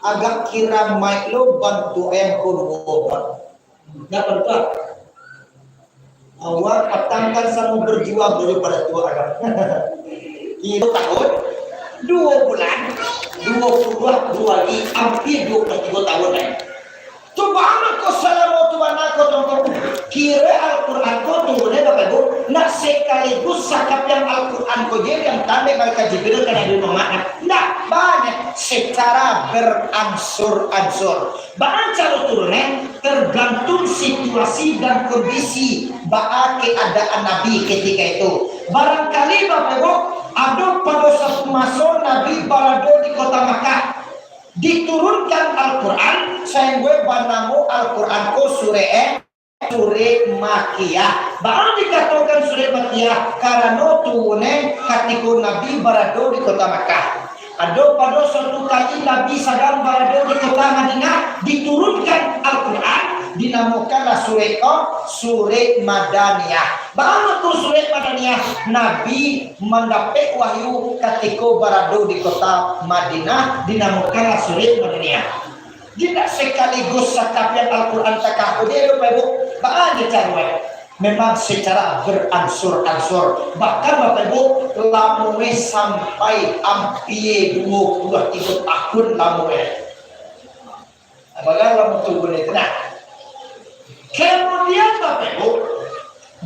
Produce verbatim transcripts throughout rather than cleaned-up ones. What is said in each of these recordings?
Agak kiramaik lo bantuak ayam ko duo, Bang. Dah bantuak. Awak patang kan samo berjuang dulu pada tua agak. Tigo tahun, duo bulan, duo puluah duo hari, hampir duo puluah tigo tahun, eh. Tu bana ko salamo tu bana ko tongko. Kiro Al-Quran ko turun, eh, Bapak Ibu, nak sekaligus sakapian Al-Quran ko je yang tambah malaikat Jibril ka Nabi Muhammad. Ndak, banyak secara beransur-ansur. Baa caro turun, eh? Tergantung situasi dan kondisi, baa keadaan Nabi ketika itu. Barangkali, Bapak Ibu, ado pado satu maso Nabi barado di kota Makkah, diturunkan Al-Quran, sainggo banamo Al-Quran ko surek, eh, surek Makkiyah. Baa dikatokan surek Makkiyah? Karano turun, eh, katiko Nabi barado di kota Makkah. Ado pado suatu kali Nabi sadang barado di kota Madinah, diturunkan Al-Quran, dinamokanlah surek ko surek Madaniyah. Baa tu surek Madaniyah? Nabi mandapek wahyu katiko barado di kota Madinah, dinamokanlah surek Madaniyah. Indak sekaligus sakapian Al-Quran takah ko je, Bapak Ibu. Baa je caro, eh? Memang secara beransur-ansur. Bahkan, Bapak Ibu, lamonyo sampai ampia duo puluah tigo tahun lamonyo. Apakah lamo tu buliah tenang? Kemudian, Bapak Ibu,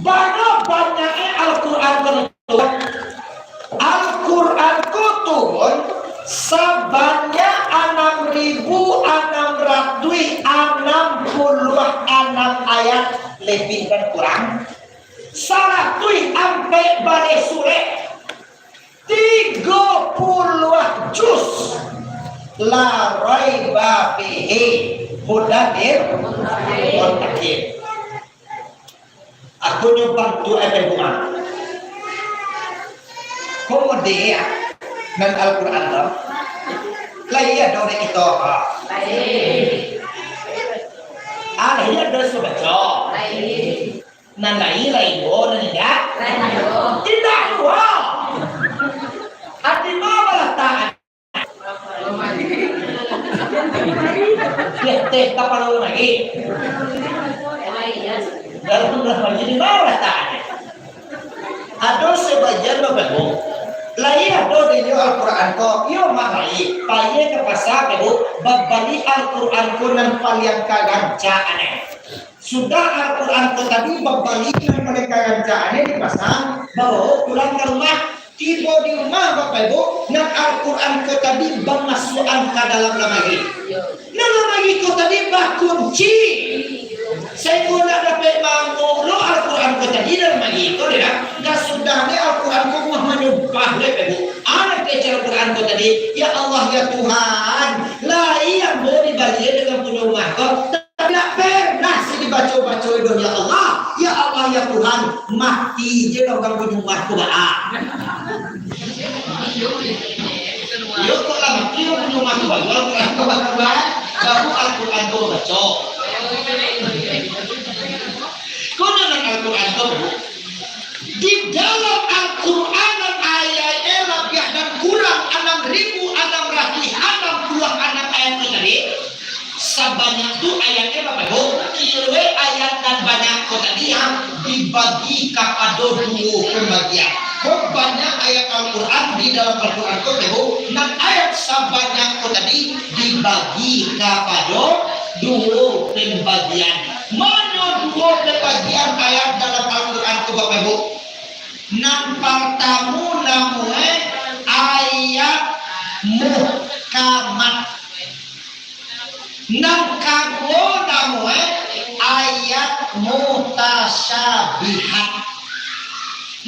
banyak-banyaknyo Al-Quran ko turun. Al-Quran ko turun sabanyak anam ribu anam ratuih anam puluah anam ayat, lebih dan kurang. Saratuih ampek baleh surek, tigo puluah juz. La raiba fihi, hudan lil muttaqin. Aku nyo bantu F M Bunga. Komo dia nan Al-Quran tu. Lai ado dek kito, ha. Ah, lai ado subaco. Nan lai, lai juo, nan indak? Lai juo. Indak juo. Ati ma balataan? Yah, teh, kapalo lamari. Dalam lamari di ma balataan? Ado sabagian bapagu, lai ado dinyo Al-Quran ko, iyo mah lai, pai ka pasa, Pak Bu, babali Al-Quran ko nan paliang karancak, aneh. Sudah Al-Quran ko tadi babali nan paliang karancak, aneh, di pasa, bawo pulang ka rumah. Tibo di rumah, Bapak Ibu, nan Al-Quran ko tadi bamasuakan ka dalam lamari. Nan lamari ko tadi bakunci. Sainggo ndak dapek maambuak lo Al-Quran ko tadi dalam lamari ko, dek, dah sudah ni Al-Quran ko mah manyumpah, Bapak Ibu. Anak kecil Al-Quran ko tadi, "Ya Allah, ya Tuhan, lai ambo dibali dengan punyo rumah ko." Tapi ndak pernah se dibaco-baco doh, "Ya Allah, ya Allah, ya Tuhan, mati je lah urang punyo rumah tu, baa." Yo, kok lah mati urang punyo rumah tu, baa, urang punyo rumah tu, baa, baru Al-Quran tu baco. Kok dalam Al-Quran tu, Bu? Di dalam Al-Quran nan ayaiknyo labiah dan kurang anam ribu anam ratuih anam puluah anam ayat tu tadi, sabanyak tu ayaiknyo, Bapak Ibu, kiro ayat nan banyak ko tadi, ha, dibagi kapado duo pambagian. Ko banyak ayat Al-Quran di dalam Al-Quran ko, Bapak Ibu, nan ayat sabanyak ko tadi dibagi kapado duo pambagian. Mano duo pambagian ayat dalam Al-Quran tu, Bapak Ibu? Nan partamo namonyo ayat muhkamat. Nan kaduo namonyo ayat mutasyabihat.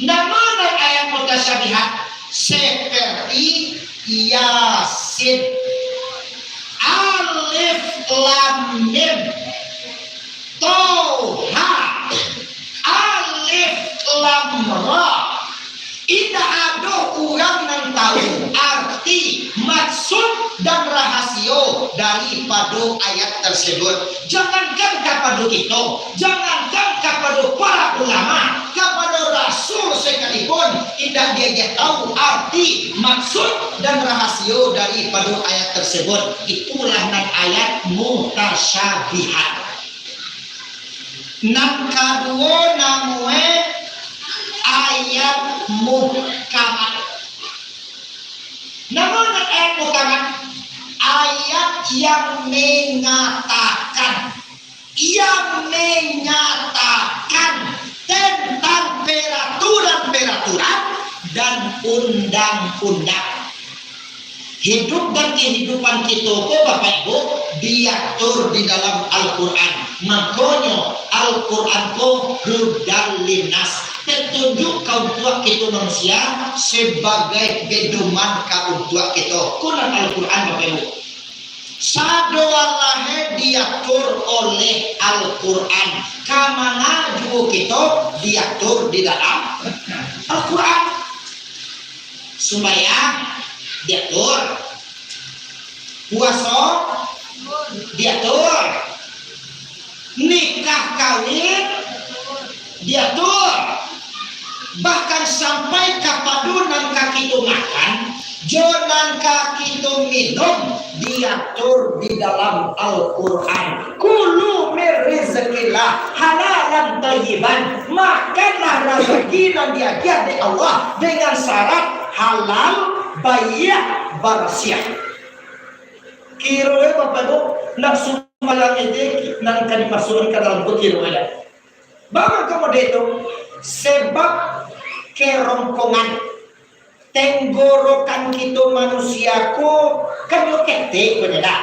Namo nan ayat mutasyabihat? Seperti Yasin, Alif Lam Mim, Toha, Alif Lam Ra. Indak ado urang nan tahu arti, maksud, dan rahasio daripado ayat tersebut. Jangankan kapado kito, jangankan kapado para ulama, kapado Rasul Rasul sekalipun indak diagiah tahu arti, maksud, dan rahasio daripado ayat tersebut. Itulah nan ayat mutasyabihat. Nan kaduo namoe ayat muhkamat. Namo nan ayat muhkamat? Ayat yang mengatakan, yang menyatakan tentang peraturan-peraturan dan undang-undang. Hidup dan kehidupan kito ko, Bapak Ibu, diatur di dalam Al-Quran. Mangkonyo, Al-Quran ko hudan linnas, petunjuk ka untuak kito manusia, sebagai pedoman ka untuak kito. Ko nan Al-Quran, Bapak Ibu. Sadoalahe diatur oleh Al-Quran. Ka manga juo kito diatur di dalam Al-Quran. Sumbayang diatur. Puaso diatur. Nikah kawin diatur. Bahkan sampai kapado nan ka kito makan, jo nan ka kito minum, diatur di dalam Al-Quran. "Kulu min rizqillah halalan thayyiban." Makanlah razaki nan diagiah dek Allah dengan syarat halal, baiak, barasiah. Kiro e, Bapak Ibu, nak sumbayang ede nan ka dimasuakan ka dalam tu kiro e. Baa mangko mode tu? Sebab kerongkongan, tenggorokan kito manusia ko kan yo ketek ko, ndak?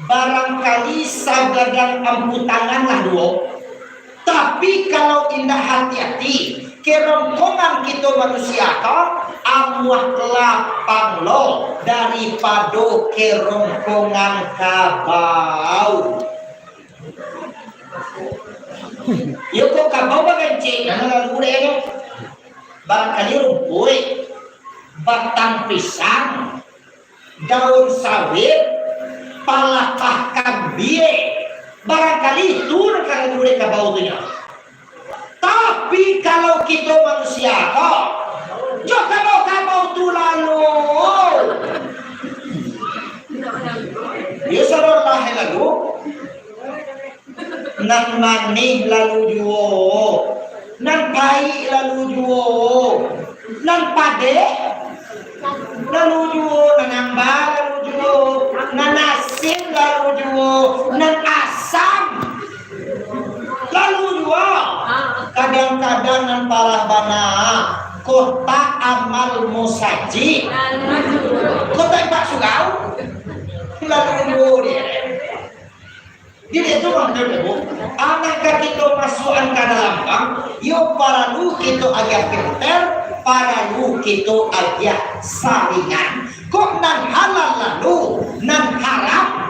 Barangkali sagadang ampu tangan lah duo. Tapi kalau indak hati-hati, kerongkongan kito manusia ko amuah lapang lo daripado kerongkongan kabau. Iyo ko, kabau bagancik, nan lalu dek nyo. Barangkali rumpuik, batang pisang, daun sawit, palapah kambie, barangkali itu nan ka lalu dek kabau tu nyo. Tapi kalau kito manusia ko, jo kabau-kabau tu lalu. Iyo, saudara, lalu. Nan manih lalu juo, nan paik lalu juo, nan padeh lalu juo, nan amba lalu juo, nan asin lalu juo, nan asam lalu juo. Kadang-kadang nan parah bana, kotak amal musajik, kotak impak surau lalu juo dek. Jadi itu mangkonyo, Bu, anak ka kito masuakan ka dalam bank, yo paralu kito agiah filter, paralu kito agiah saringan. Kok nan halal lalu, nan haram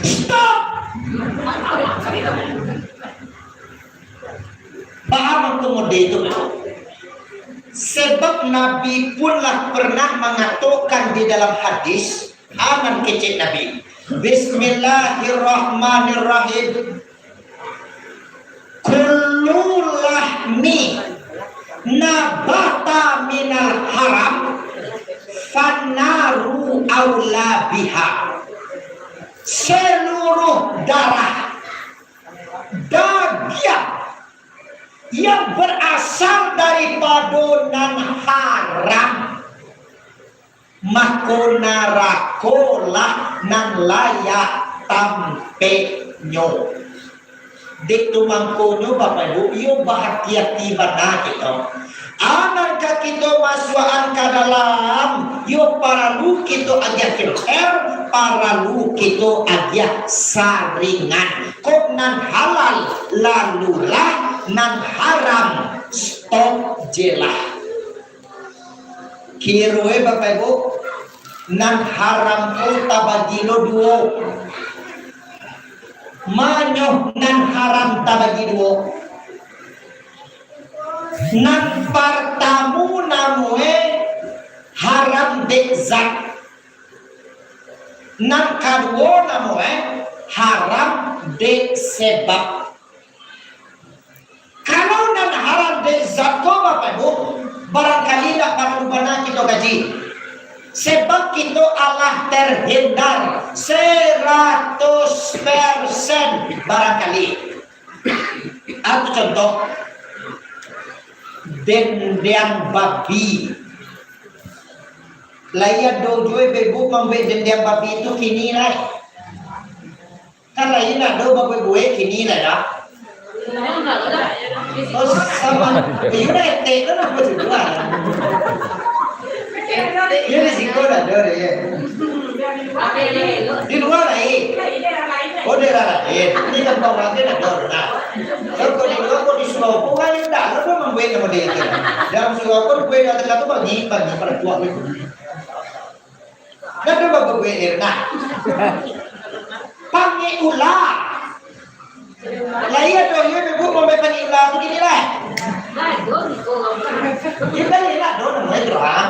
stop. Baa mangko mode tu, Bu? Sebab Nabi pun lah pernah mangatokan di dalam hadis, Anan kecek Nabi. Bismillahirrahmanirrahim. Kullu lahmi nabata minal haram, fannaru aula biha. Seluruh darah, dagiang yang berasal daripado nan haram, mako narakolah nan layak tampeknyo. Dek tu mangkonyo, Bapak Ibu, iyo bahati-hati bana kito. Anan ka kito masuakan ka dalam, iyo paralu kito agiah filter, paralu kito agiah saringan. Kok nan halal, lalulah, nan haram, stop jelah. Kiro e, Bapak Ibu, nan haram tu tabagi lo duo. Manyo nan haram tabagi duo. Nan partamu namo e haram dek zat. Nan kaduo namo e haram dek sebab. Kalau nan haram dek zat ko, Bapak Sebab kito alah terhindar seratus persen barangkali. Aku contoh, dendiang babi. Lai ado juo ibu mambuek dendiang babi tu kini lai. Kan lain ado babuek-buek kini lah dah. Oh, sama. Iyo dah etek tu lah, apa tu lah. Iyo di siko dah ado deh. Di luar lain. Oh, daerah lain. Ini tempat lain dah ado dah. Kalau kau di luar, kau di Surabaya, kau lain dah. Lo tu mambuek nama dia tu. Dalam Surabaya, buek dah tengah tu bagi, bagi pada tuak itu. Dah tu babuek-buek dia, nah. Pangik ula. Lai ado, iyo, ibu mambuek pangik ula tu kini lah. Iyo kan, iyo lah, ado namo itu, ha.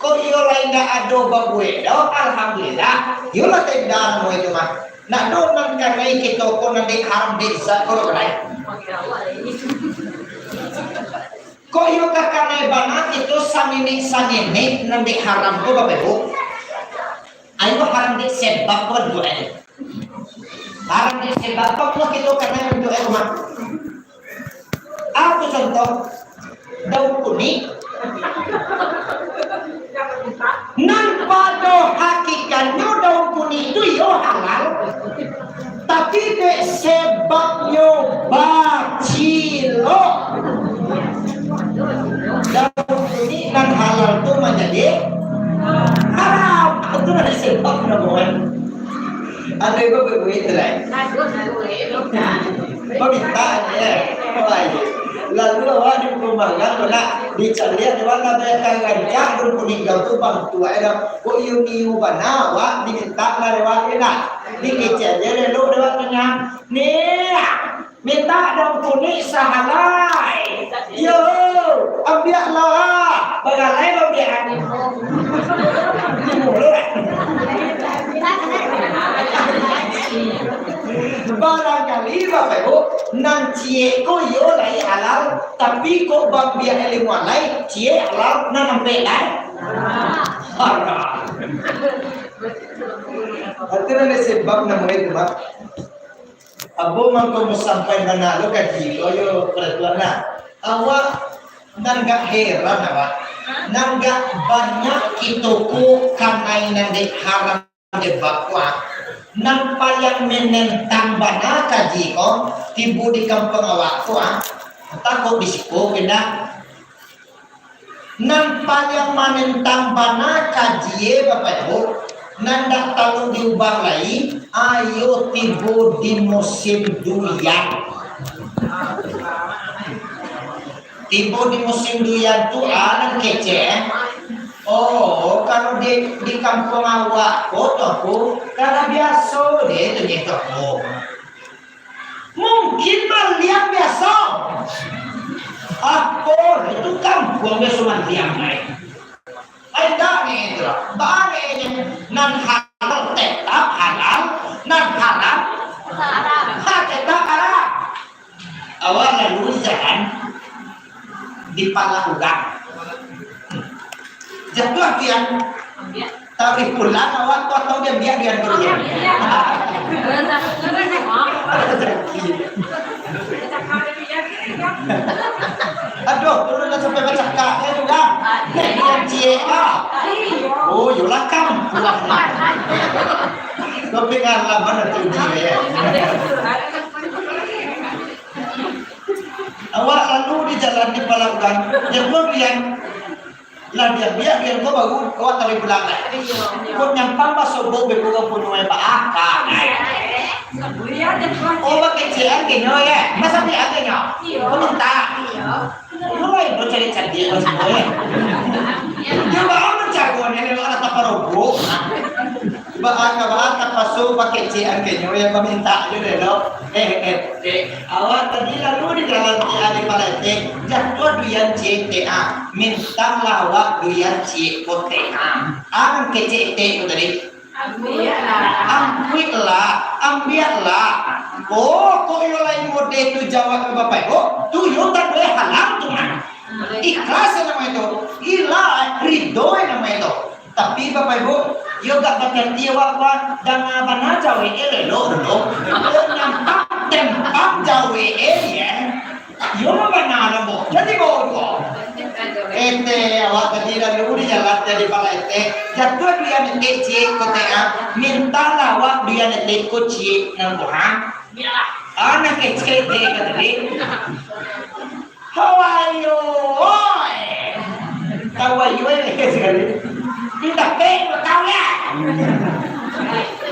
Kok iyo lai ndak ado babuek doh, alhamdulillah. Iyo lah tenda namo itu mah. Ndak ado nan kanai kito ko nan dek haram dek zat ko doh kanai. Kok iyo ka kanai bana kito sangenek-sangenek nan dek haram ko, Bapak Ibu? Ayo haram dek sebab ko, Bapak Ibu, eh. Haram dek sebab ko, kito kanai untuak ayo mah. Apo contoh? Daun kunik. Nan pado hakikatnyo daun kunik tu iyo halal, tapi dek sebabnyo bacilok, daun kunik nan halal tu manjadi haram. Itu dari sebab namo. Ado iko babuek tu lai. Bamintak, ya. Baik. Lalu awak di rumah kan, nak dicaliak di mana banyak kan rancak, daun kunik daun tu bang tu, eh, dah. Kok iyo nio bana, awak dimintak lah lewat, ya, nak. Dikecek aja elok lewat tengah. Ni, mintak daun kunik sahalai. Yo, ambiaklah. Bagalai ambiak. Di mulut. Barangkali, Bapak Ibu, nan ciek ko iyo lai halal, tapi kok bambiak ilmu alai, ciek halal, nan ampek lai haram. Aturan sebab namo itu, Mak. Apo mangko musampai bana lo kaji ko yo peraturan nah. Awak nan gak heran awak. Nan gak banyak kito ko kanai nan dek haram dek bakua. Nan paliang menentang bana kaji ko tibo di kampuang awak ko ah. Takut di siko kena. Nan paliang manentang bana kajie, Bapak Ibu, nan dak talu diubah lai, ayo tibo di musim duyan. Tibo di musim duyan tu, ah, nan kecek, eh. Oh, kalau di, di kampuang awak ko tu, aku, karena biaso deh tu, gitu, aku. Mungkin maliang biaso. Apo itu kampuang biaso maliang, ai? Ai, indak ni itu. Baa ni, nan halal tetap halal, nan haram, ha, tetap haram. Awak lalu jalan di pala urang. Jatuah pian. Taruih pulang awak tu atau diambiak dian tu? Aduh, turun lah sampai bacakak, ya sudah. Dian ciek ah. Oh, yolah kam. Tapi ngalaman tu dia, ya. Awak lalu di jalan di pala urang, jatuah pian. Lah diambiak, dian ko baru awak taruih pulang lai. Iyo, iyo. Kok nyampang basobok beko urang punyo, eh, baakah, ai. Oh, bakecekan kenyo, ye. Masambiak kenyo. Iyo. Ko mintak. Iyo. Ko lain, ko cadiak-cadiak lah semua, ye. Iyo, baa mancaro ni, lewat atap parobok. Baa ka baa tapaso bakecekan kenyo, ye, bamintak juo deh, lo. Eh, eh, eh. Awak tadi lalu di jalan ti adi palatik, jatuah duyan ciek teh, ah. Mintanglah awak duyan ciek ko teh, ah. Ang kecek teh ko tadi. Ambiaklah. Ambiaklah, ambiaklah. Oh, kok iyo lain model tu jawab Bapak Ibu? Tu yo tak boleh halang tu, mah. Ikhlas namo itu. Ilah, ridho namo itu. Tapi Bapak Ibu, yo gak batanti awak kuat, danga bana jawek e elok dulu. Nyampang tempang jawek e, ya. Yo mah bana namo. Jadi bawa dua. Ete, awak tadi dari dulu di jalan jadi pala ete. Jatuah duian etek ciek ko teh, ah. Mintalah awak duian etek ko ciek nan kurang. Anak kecil deh tadi. Hawayo, oi. Tahu ayo, eh, sekali. Minta peng, tahu ya?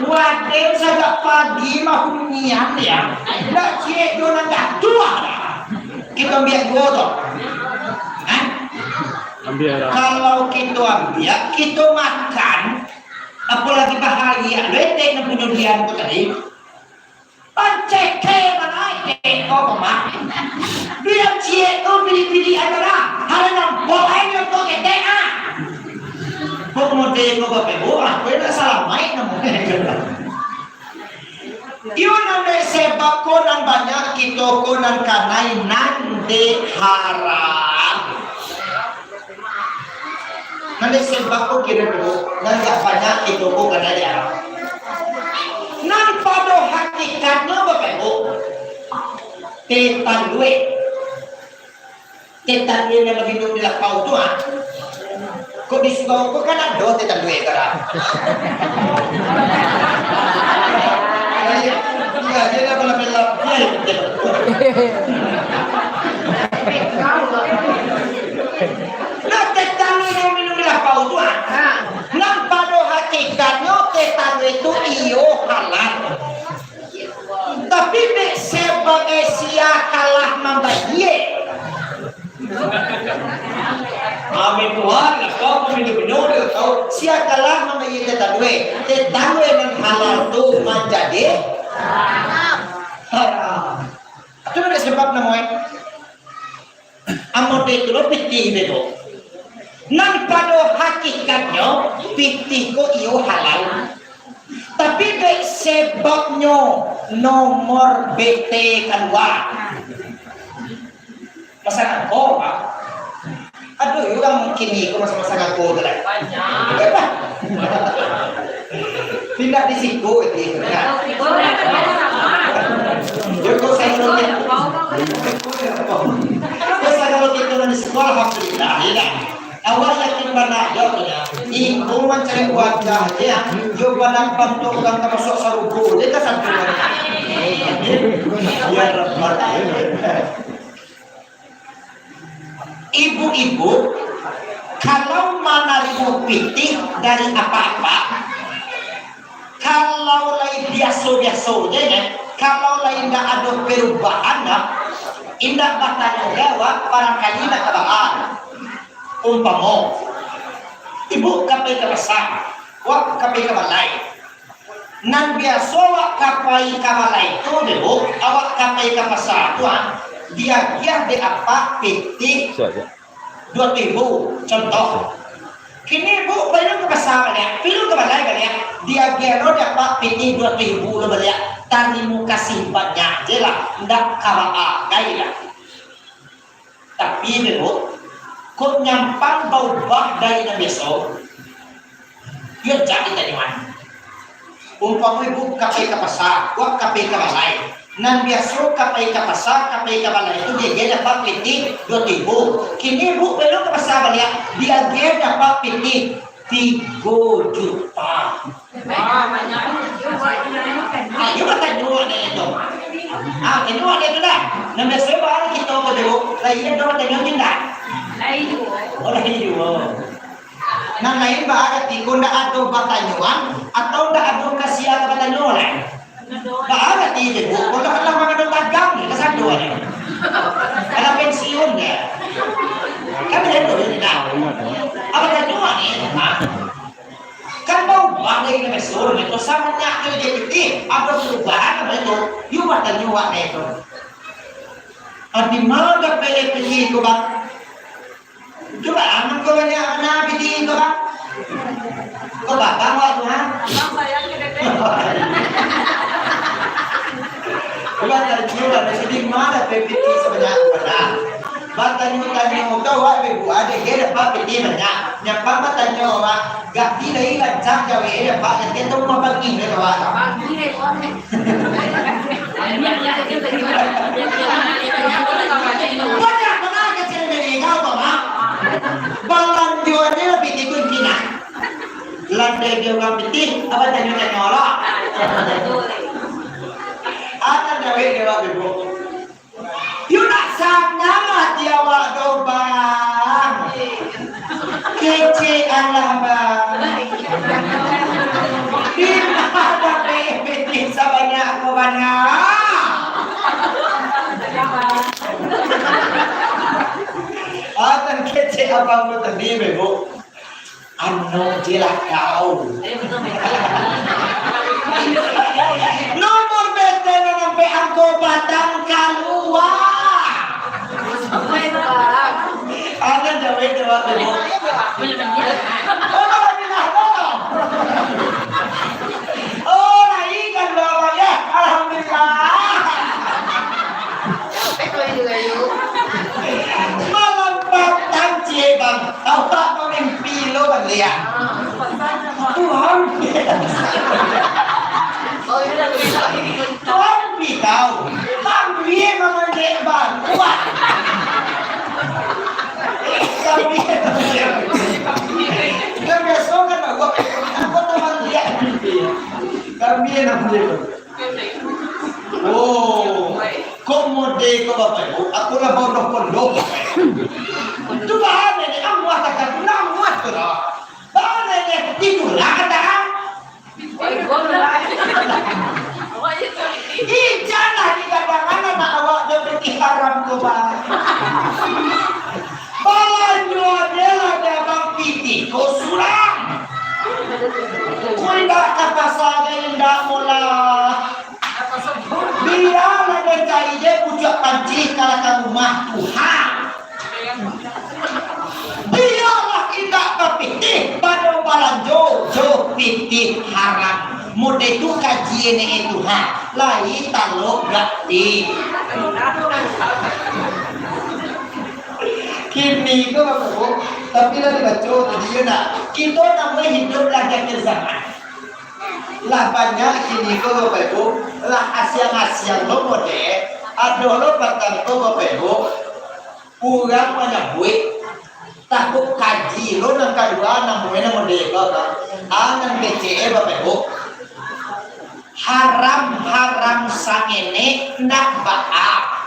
Waden sajak pagi mah hunian ya. Ndak ciek jo nan dah tua dah. Kita ambil dua tu. Hah? Ambil lah. Kalau kita ambil, kita makan, apalagi bahaya, letek nan punyo dian ko tadi. Panceke bana etek ko, Mak. Duian ciek ko piliah-piliah ajo lah. Haro nampok ajo ko ketek, ah. Kok mode ko bapebo, ah, kok nak salamaik namo. Iyo nan dek sebab ko nan banyak kito ko nan kanai nan dek haram. Nan dek sebab ko kiro dulu, nan agak banyak kito ko kanai dek haram. Nan pado hakikatnyo, Bapak Ibu, teh talue. Teh talue nan baminum di lapau tu, ah. Kok di surau ko kan ado teh talue, kan? Iya, iya, dia dah pernah bilang, iya, iya. Nah, teh talue nan minum di lapau tu, ah. Nan pado hakikatnyo teh talue tu iyo halal. Tapi dek sabagai sia kalah mambayie. Amin Tuhan, lah kau pun bino-bino dia tahu. Sia kalah mambayie teh talue. Teh talue nan halal tu manjadi haram. Itu dek sebab namo e. Ambo tu lo pitih beko. Nan pado hakikatnyo, pitih ko iyo halal. Tapi dek sebabnyo nomor B T kalua. Masa nangko, Pak? Aduh, urang kini ko masa-masa nangko tu lah. Banyak. Indak di siku, di siku. Yo, kok saya kalau kito, kok saya kalau kito nan di siko, alhamdulillah, yo dak? Awak yakin bana, yo, iko mancari wajah, yo. Yo, bana bantuak urang ka masuak sarugo, yo, ka santu. Ya Rabbal Alamin. Ibu-ibu, kalau manarimo pitih dari apak-apak, kalau lai biaso-biaso je, kan, kalau lai indak ado perubahan, nah, indak batanyo jawab, barangkali indak ka baa. Umpamo, ibu ka pai ka pasa, wak ka pai ka balai. Nan biaso awak ka pai ka balai tu, dek, awak ka pai ka pasa tu, ah, diagiah dek apak pitih duo ratuih ribu, contoh. Kini ibu pai ka pasa baliak, pai ka balai baliak, diagiah lo dek apak pitih duo ratuih ribu lo baliak. Tarimo kasih banyak je lah, ndak ka baa gai lah. Tapi, dek, kok nyampang baubah dari nan biaso, yo jadi tanyoan. Umpamo ibu ka pai ka pasa, wak ka pai ka balai. Nan biaso ka pai ka pasa, ka pai ka balai tu diagiah dek apak pitih duo ratuih ribu. Kini ibu pai ka pasa baliak, diagiah dek apak pitih tigo juta. Ah, iyo batanyo awak dek itu. Ah, tanyo awak dek itu dah. Nan biaso baa kito ko tu, lai ado batanyo indak? Lai juo. Oh, lai juo. Nan lain baa arati ko ndak ado batanyoan, atau ndak ado ka sia ka batanyo lai? Baa arati tu, Bu? Kalau lah mangado tagang ni, kasado ni. Kalau pensiun dia. Kan dia tu, dia tidak. Apa tanyo ni? Ha? Kan baubah dari Mesir, itu sama nyak tu jadi pitih. Ada perubahan apa itu? Yu batanyo awak ni tu. Adi maga pilih-pilih tu, Bang? Cubo, amun ko banyak bana pitih ko, Bang? Ko babang awak tu, ha? Abang sayang ka dek. Cubo, cubo, di sini ma dapek pitih sabanyak tu, Bang? Bang, Tanyo-tanyo tu awak bego, ado je dapat pitih banyak. Nyampang batanyo awak, gak ti lai rancak jawek e dapat, nanti tu rumah pagi dek awak tu. Banyak bana kecil dari kau tu, Mak. Balanjo ajo lah pitih kunci nah. Landai di urang pitih, apo tanyo-tanyo lah. Akan jawek dek awak bego. Yo nak sanang ati awak doh, Bang. Kecek alah, Bang. Dima dapek pitih sabanyak ko bana? Akan kecek abang tu tadi, bego. Ano je lah kau. Nomor B T nan sampai angko batang kalua. Anak jawek, jawek dulu. Oh, lah, lah, lah. Oh, lah, ikan bawang ya. Alhamdulillah. Malam patang, ciek, Bang. Awak mamimpi lo baliak. Tuhan. Tuhan pitau. Bang Bie mamandek bang. Wah. Bang Bie mamandek. Kan biaso kan awak, awak tahu liek. Bang Bie mamandek. Oh, kok mode ko Bapak Ibu, aku lah baru pondok. Tu bahan ini, amuah takkan, amuah tu lah. Bahan ini, itulah kata. Ijanlah dikatakan anak awak tu pitih haram tu, Bang. Balanjo ajo lah, Bang, pitih ko surang. Ko indak ka pasa, indak molah. Bialah den cari je pucuak pancih ka lakang rumah Tuhan. Bialah indak bapitih, pado balanjo jo pitih haram. Mode tu kaji nenek Tuhan, lai talok gati. Kini ko, Bapak Ibu, tapi lah dibaco tadi, yo ndak? Kito namuah hidup lah di akhir zaman. Lah banyak kini ko, Bapak Ibu, lah asiang-asiang lo mode, ado lo patang ko, Bapak Ibu, urang manyabuik, takuk kaji lo nan kadua, namuah nan mode ko, kan? Ah, nan kecek e, Bapak Ibu, haram-haram sangenek ndak baa.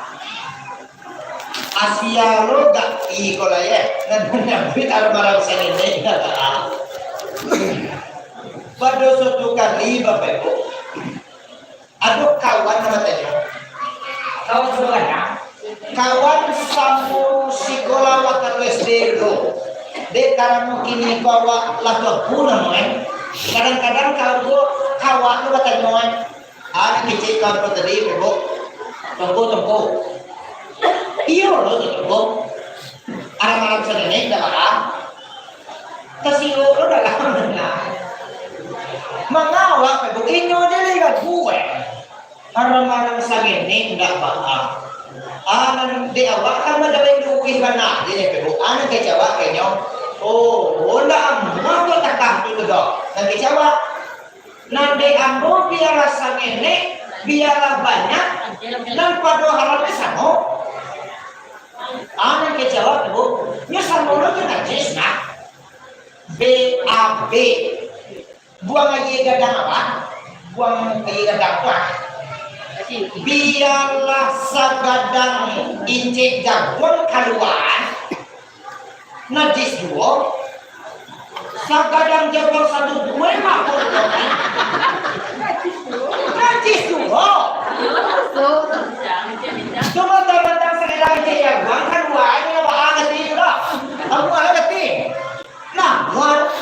Asia lo gak iko lah, ye. Nan manyabuik haram-haram sangenek ndak baa. Pado suatu kali, Bapak Ibu, ado kawan nan batanyo. Kawan sabananyo? Kawan samo sikola wakatu S D dulu. Dek karano kini ko awak lah tuaku namonyo, eh. Kadang-kadang kawan ko, kawan ko batanyo, eh. Ah, nan kecek kawan ko tadi, Bapak Ibu. Tongko, tongko. Iyo lo tu, tongko. Haram-haram sangenek ndak baa. Tasiok lo dalam. Manga awak, Bapak Ibu, inyo je lai ragu, eh. Haram-haram sangenek ndak baa. Ah, nan dek awak kan badalai duit bana je, Bapak Ibu. Ah, nan kecek awak ka inyo. Oh, ndak amuah ko takah tu doh. Nan kecek awak. Nan dek ambo bialah sangenek, bialah banyak, nan pado haramnyo samo. Ah, nan kecek awak tu, nyo samo lo jo najis, nah. B A B. Buang aia gadang awak. Buang aia gadang tu, ah. Bialah sagadang incek jaguang kalua. Najis juo. Sagadang jaguang satu buah mah. Najis juo. Cuma batang-batang sagadang je jaguang, kalua aja lah, baa gati tu lah. Kamu lah gati. Nah, muat.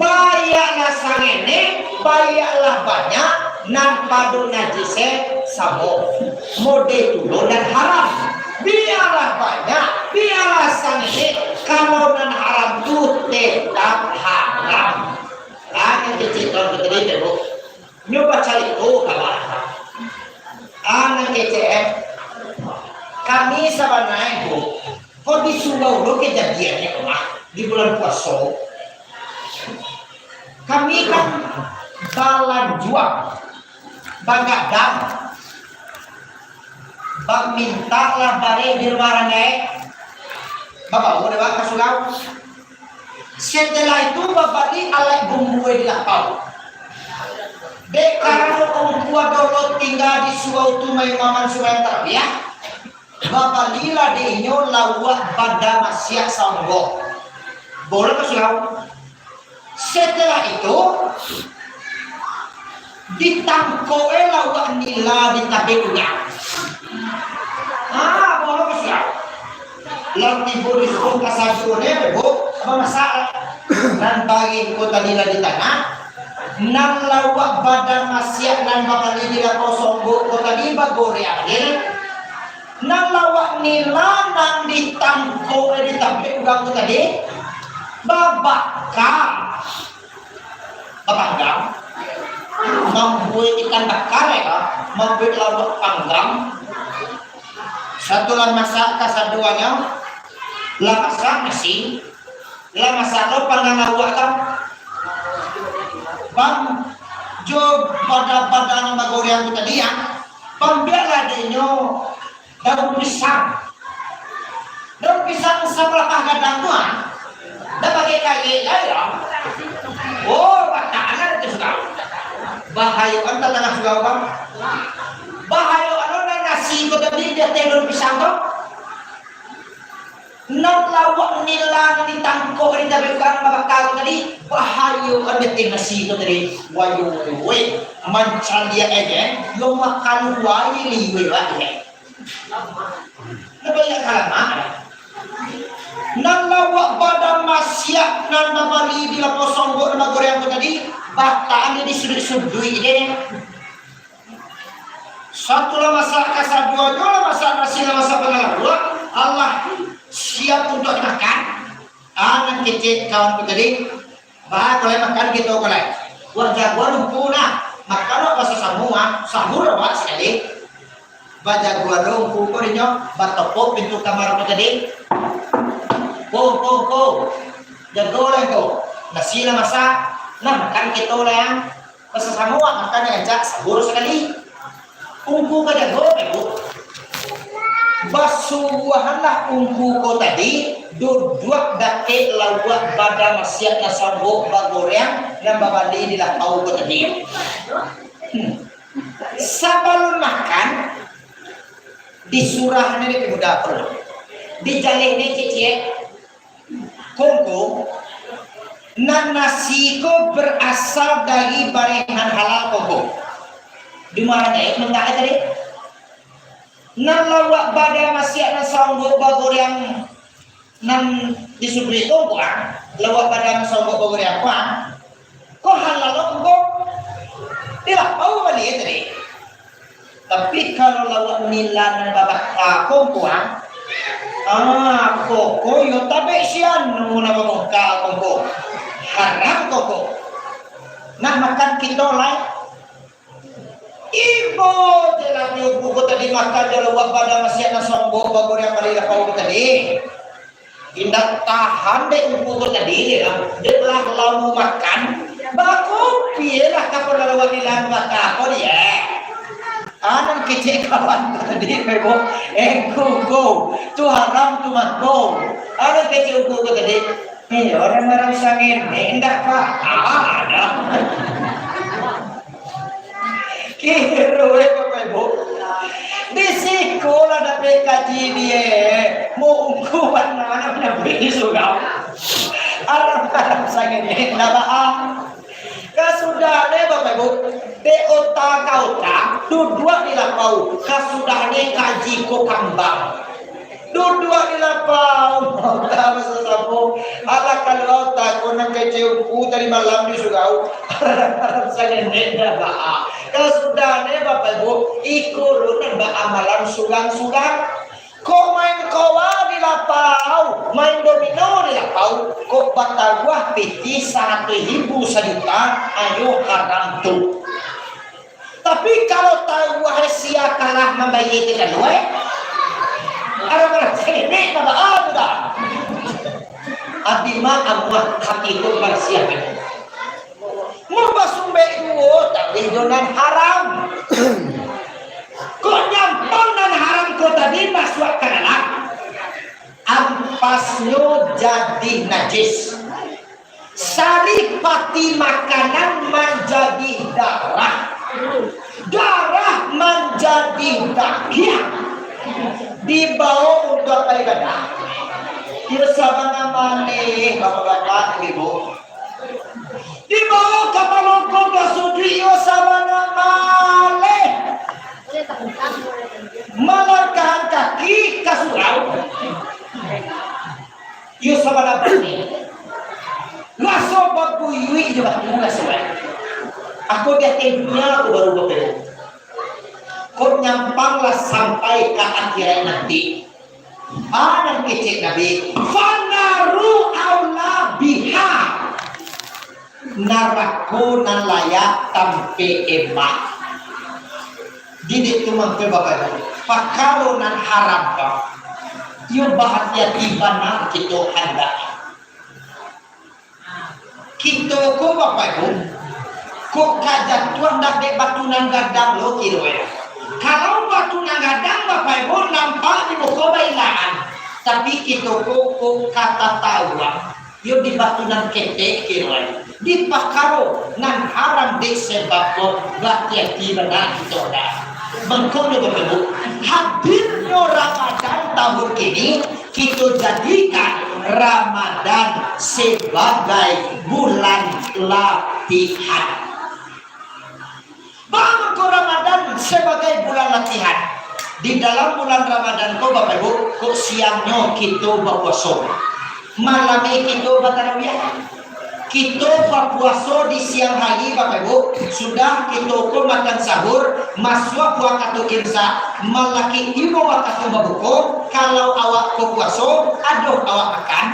Baiaklah sangenek, baiaklah banyak, nan pado najis e samo. Mode tu lo nan haram. Bialah banyak, bialah sangenek, kalau nan haram tu tetap haram. Ah, nan kecek kawan ko tadi, Bapak Ibu. Nyo bacarito ka bana. Ah, nan kecek, eh. Kami sabananyo ko, ko di surau lo kajadiannyo ko mah, di bulan puaso. Kami kan balanjuang, bagadang, bamintak lah barek di rumah urang gaek. Babao dek urang ka surau. Setelah itu, babali alat bumbua di lapau. Dek karano ungku ado lo tingga di surau tu maimaman sumbayang tarawiah, babalilah dek inyo lauak bada masiak saonggok. Bao lo ka surau. Setelah itu, ditangkok e lauak nila di tabek urang. Ah, bao lo ka surau. Lah tibo di rumah kasadonyo, Bu, bamasak lah. Nan barih ko tadi lah di tanah. Nan lauak bada masiak nan babali di lapau saonggok ko tadi bagoreang, ye. Nan lauak nila nan ditangkok e di tabek urang ko tadi babaka. Bapanggang, mambuek ikan bakar, ya, mambuek lauak panggang. Satu lah masak kasaduanyo, lah masak nasi, lah masak lo panggang lauak kan. Bang, jo bada-bada nan bagoreang tu tadi, ya, pambiaklah dek inyo daun pisang. Daun pisang sapalapah gadang tu, ah. Dah pakai karik lai, ah. Oh, batak lah tu sudah. Bahayo kan tatangah surau, bang. Bahayo anu nan nasi ko tadi di ateh daun pisang tu. Nan lauak nila nan ditangkok di tabek urang babaka tu tadi, bahayo kan di ateh nasi tu tadi. Wayo, weh, mancaliak aja, yo makan wai liwe wai. Nan banyak kalamak. Nan lauak bada masiak nan babali di lapau saonggok nan bagoreang tu tadi, batahan di suduik-suduik je. Satu lah masak, kasaduanyo lah masak nasi, lah masak panggang lauak, alah siap untuak dimakan. Ah, nan kecek kawan ku tadi, "Bah, kalau makan kito ko lai. Wak jagoan ungku nah, makan wak basasamo, ah, sahur wak sakali." Bajagoan lo ungku ko dinyo, batokok pintu kamar ko tadi. "Ko, ko, ko, jago lah ko. Nasi lah masak, nah makan kito lah, ah." Basasamo makan rancak sahur sakali. Ungku ka jago, Ibu. Basubuahanlah ungku ko tadi duduak dakek lauak bada masiak nan saonggok bagoreang nan babali di lapau ko tadi. Hmm. Sabalun makan, disurah ni dek pemuda ko. Dijaleh ni ciek-ciek. Kongko, nan nasi ko barasal dari barehan halal kongko. Di ma nan gaek mangko tadi? Nan lauak bada masiak nan saonggok bagoreang nan di suduik kongko, ah. Lauak bada nan saonggok bagoreang ko, ah. Ko halal lo kongko. Di lapau bali tadi. Tapi kalau lauak nila nan babaka kongko, ah, ah, koko yo tabek si anu nan babaka kongko. Haram koko. Nah, makan kito lai. Ibo je lah di ungku ko tadi makan jo lauak bada masiak nan saonggok bagoreang bali lapau ko tadi. Indak tahan dek ungku ko tadi, dek lah lamo makan, bakopi lah ka pado lauak nila nan babaka ko, dek. Anan kecek kawan ko tadi, Ibu, eh, ungku ko, tu haram tu mako. Anan kecek ungku ko tadi, eh, urang haram sangenek, indak ka, ah, ado. Kiro, eh, Bapak Ibu. Di siko lah dapek kaji dia. Mau ungku bana nak manyambuik di surau. Aram-aram sangenek, ndak baa. Kasudah ni, Bapak Ibu. Dek ota ka ota, duduak di lapau. Kasudah ni kaji ko kambang. Duduak di lapau, ota basasamo. Alah, kalau ota ko nan kecek ungku tadi malam di surau, aram-aram sangenek, ndak baa. Kasudah ni, Bapak Ibu, iko lo nan baamalan surang-surang. Kok main koa di lapau, main domino di lapau, kok bataruah pitih saratuih ribu sajuta, ayo haram tu. Tapi kalau taruah sia kalah mambayia tu kan, weh? Arang-arang selenek na baa tu dah. Abih mah amuah hati ko barasiah bana. Mun basumbek duo, taruih jo nan haram. Kok nyampang nan haram ko tadi masuak ka dalam, ampasnyo jadi najis. Saripati makanan manjadi darah. Darah manjadi dagiang. Dibawo untuak baibadah. Iyo sabana maleh, bapak-bapak, ibu-ibu. Dibawo ka palongkong basujuik, iyo sabana maleh. Malangkahan kaki ka surau. Iyo sabana maleh. Raso babuyuik jo batu raso, eh. Ako di ateh dunia ko baru bapelok. Kok nyampang lah sampai ka akhirat nanti. Ah, nan kecek Nabi, "Fannaru aula biha." Narako nan layak tampek embah. Jadi tu mangko bakalo, pakaro nan haram ko, iyo bahati-hati bana kito handak. Kito ko, Bapak Ibu, kok ka jatuah ndak dek batu nan gadang lo kiro e. Kalau batu nan gadang, Bapak Ibu, nampak di muko bailaan, tapi kito ko, kok ka tatawang, yo di batu nan ketek kiro e. Di pakaro nan haram dek sebab ko bahati-hati bana kito dah. Mangkonyo, Bapak Ibu, hadirnyo Ramadan tahun kini, kito jadikan Ramadan sebagai bulan latihan. Baa mangko Ramadan sebagai bulan latihan? Di dalam bulan Ramadan ko, Bapak Ibu, kok siangnyo kito bapuaso, malam e kito batarawiah. Kito bapuaso di siang hari, Bapak Ibu, sudah kito ko makan sahur, masuak wakatu imsak, malakik tibo wakatu babuko, kalau awak ko puaso, adoh awak makan?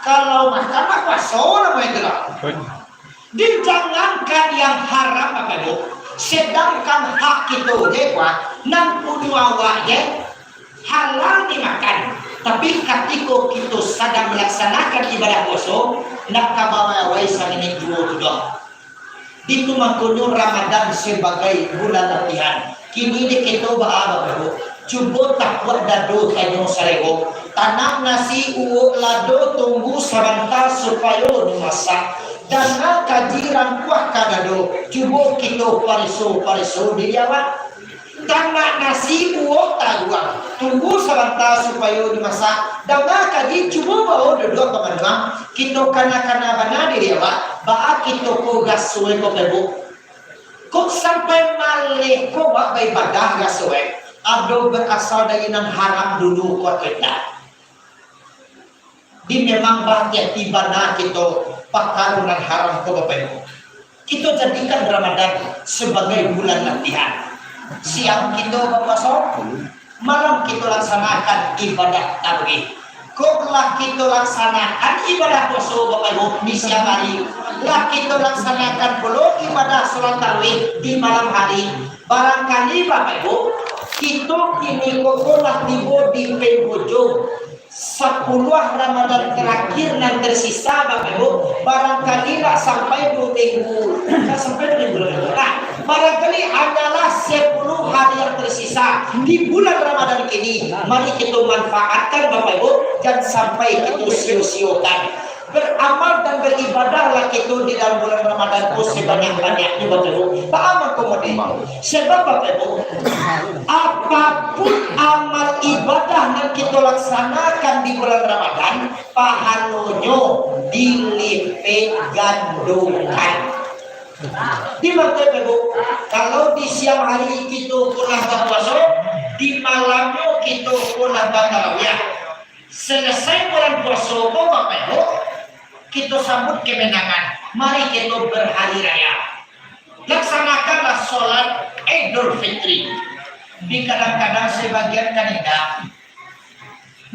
Kalau makan, lah puaso namo itu lah. Dijangankan yang haram, Bapak Ibu, sedangkan hak kito je, kuah, nan punyo awak je, halal dimakan, tapi katiko kito sadang malaksanakan ibadah puaso, ndak ka bawai-wai saniniak juo tu doh. Itu mangkonyo Ramadan sebagai bulan latihan. Kini dek kito baa, Bapak Ibu? Cubo takuak dado tanyo sarewo. Tanak nasi uwok lado tunggu sabanta supayo dimasak. Danga kaji rangkuah ka dado. Cubo kito pareso-pareso diri awak. Tanak nasi uwok taguang, tunggu sabanta supayo dimasak. Danga kaji, cubo bao duduak bamanuang. Kito kana-kana bana diri awak, baa kito ko gasoe ko, Bapak Ibu? Kok sampai maleh ko wak baibadah gasoe? Ado barasal dari nan haram dulu ko atau indak? Di memang bahati-hati bana kito pakaro nan haram ko, Bapak Ibu. Kito jadikan Ramadan sabagai bulan latihan. Siang kito bapuaso, malam kito laksanakan ibadah tarawih. Kok lah kito laksanakan ibadah puaso, Bapak Ibu, di siang hari, lah kito laksanakan pulo ibadah salat tarawih di malam hari. Barangkali, Bapak Ibu, kito kini ko lah tibo di penghujung sapuluah Ramadan terakhir nan tersisa, Bapak Ibu, barangkali lah sampai dua minggu, lah sampai dua minggu lah, barangkali hanyalah sepuluh hari yang tersisa di bulan Ramadan kini. Mari kito manfaatkan, Bapak Ibu, jan sampai kito sio-siokan. Baramal dan baribadahlah kito di dalam bulan Ramadan ko sabanyak-banyaknyo, Bapak Ibu. Baa mangko model? Sebab, Bapak Ibu, apapun amal ibadah nan kito laksanakan di bulan Ramadan, pahalonyo dilipek gandokan. Di mangko, Bapak Ibu, kalau di siang hari kito ko lah bapuaso, di malamnyo kito ko lah batarawiah. Salasai bulan puaso ko, Bapak Ibu, kito sambut kamenangan. Mari kito berhari raya. Laksanakanlah salat Idul Fitri. Di kadang-kadang sabagian kan indak.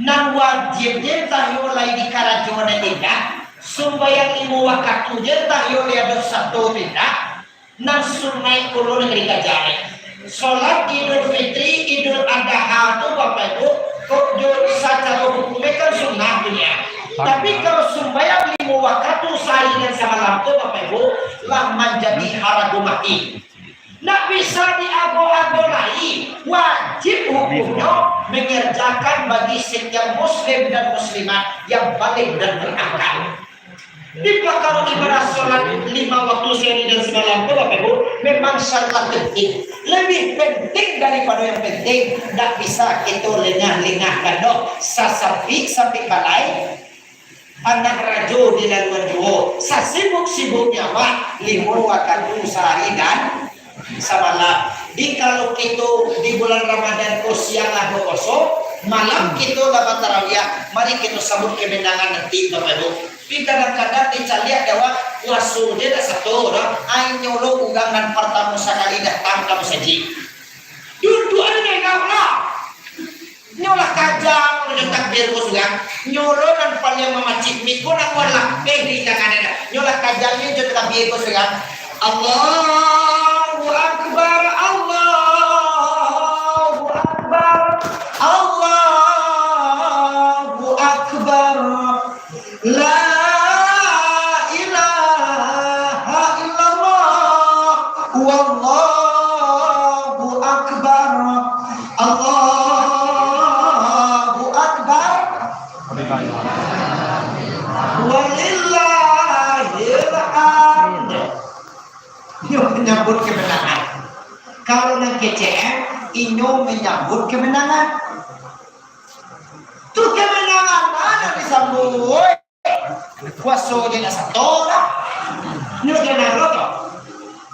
Nan wajib je antah iyo lai dikarajoan indak, sumbayang limo wakatu je antah iyo lai ado sato indak, nan sunaik pulo nan ka dikaja. Solat Idul Fitri, Idul Adha tu, Bapak Ibu, kok jo sacaro hukumnyo kan sunnah tu nyo. Tapi kalau sumbayang limo wakatu sahari dan samalam tu, Bapak Ibu, lah manjadi harago mati. Ndak bisa diago-ago lai, wajib hukumnyo mengerjakan bagi setiap muslim dan muslimat yang baligh dan berakal. Di parkaro ibadah solat lima waktu sahari dan samalam tu, Bapak Ibu, memang sangat penting. Lebih penting daripado yang penting, ndak bisa kito lengah-lengahkan doh. Sasampik-sampik balai, anak rajo di laluan juo, sasibuk-sibuknyo awak, limo wakatu sahari dan samalam. Di kalau kito di bulan Ramadan ko siang lah bapuaso, malam kito lah batarawiah, mari kito sambut kemenangan nanti, Bapak Ibu. Tapi kadang-kadang dicaliak dek awak, puaso je dak sato doh, ai nyo lo urang nan partamo sakali datang ka musajik. Duduak aja nengok lah. Nyo lah kajam, nyo takbir ko surang. Nyo lo nan paliang mamacik mik ko, nak buat lapeh di tangan ado. Nyo lah kajam nyo jo takbir ko surang. Allahu Akbar, Allahu Akbar, Allahu Akbar. La ilaha illallah, wallahu akbar, Allahu akbar, walillahil hamd. Inyo manyambut kemenangan. Kalau nan kecek, inyo manyambut kemenangan. Tu kemenangan ma nan disambuik? Puaso je ndak sato doh. Nyo je naro tu.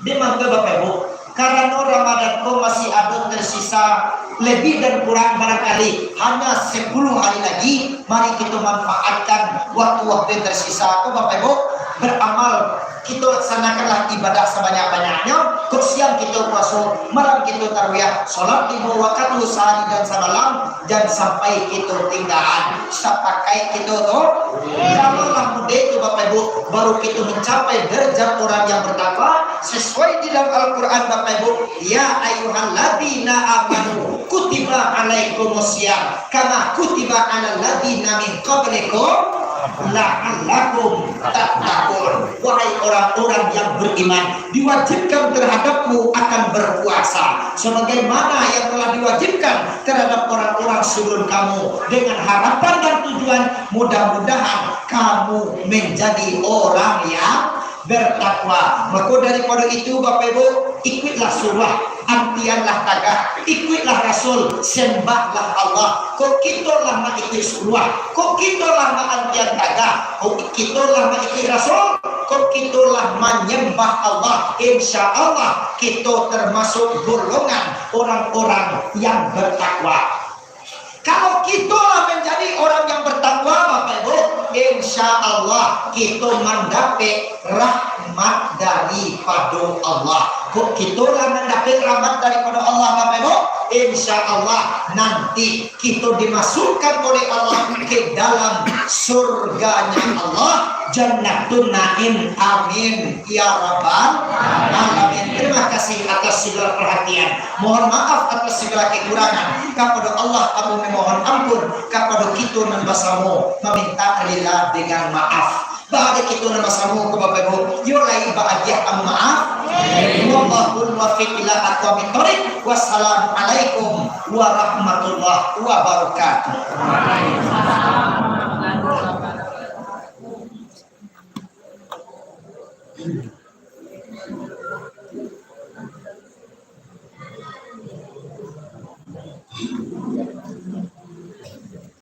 Di mangko Bapak Ibu, karano Ramadan ko masih ado tersisa lebih dan kurang barangkali hanya sepuluh hari lagi, mari kito manfaatkan waktu-waktu yang tersisa ko Bapak Ibu, beramal, kito laksanakanlah ibadah sabanyak-banyaknyo, kok siang kito puaso, malam kito tarawih, solat limo wakatu sahari dan samalam, jan sampai kito tinggaan. Sapakaik kito tu, kalau lah mudah tu Bapak Ibu, baru kito mencapai derajat orang yang bertakwa, sesuai di dalam Al-Quran Bapak Ibu, "Ya ayyuhalladzina amanu, kutiba alaikumus siyam, kama kutiba alal ladzina min qablikum, la'allakum tattaqun." Wahai orang-orang yang beriman, diwajibkan terhadapmu akan berpuasa, sebagaimana yang telah diwajibkan terhadap orang-orang sebelum kamu, dengan harapan dan tujuan mudah-mudahan kamu menjadi orang yang bertakwa. Maka daripada itu, Bapak Ibu, ikuitlah suruah, antianlah tagah, ikuitlah Rasul, sembahlah Allah. Kok kito lah maikuik suruah, kok kito lah maantian tagah, kok kito lah maikuik Rasul, kok kito lah manyambah Allah, insya Allah kito termasuk golongan orang-orang yang bertakwa. Kalau kito lah manjadi orang yang bertakwa, Bapak Ibu, insya Allah kito mandapek rahmat daripado Allah. Kok kito lah mandapek rahmat daripado Allah, Bapak Ibu, insya Allah nanti kito dimasukkan oleh Allah ke dalam surganya Allah, Jannatun Naim. Amin ya rabbal alamin. Terima kasih atas segala perhatian. Mohon maaf atas segala kekurangan. Kapado Allah ambo memohon ampun, kapado kito nan basamo maminta rila dengan maaf. Baa dek kito nan basamo ko, Bapak Ibu, yo lai baagiah maaf. Wallahul muwaffiq ila aqwamit thoriq. Wassalamualaikum warahmatullahi wabarakatuh.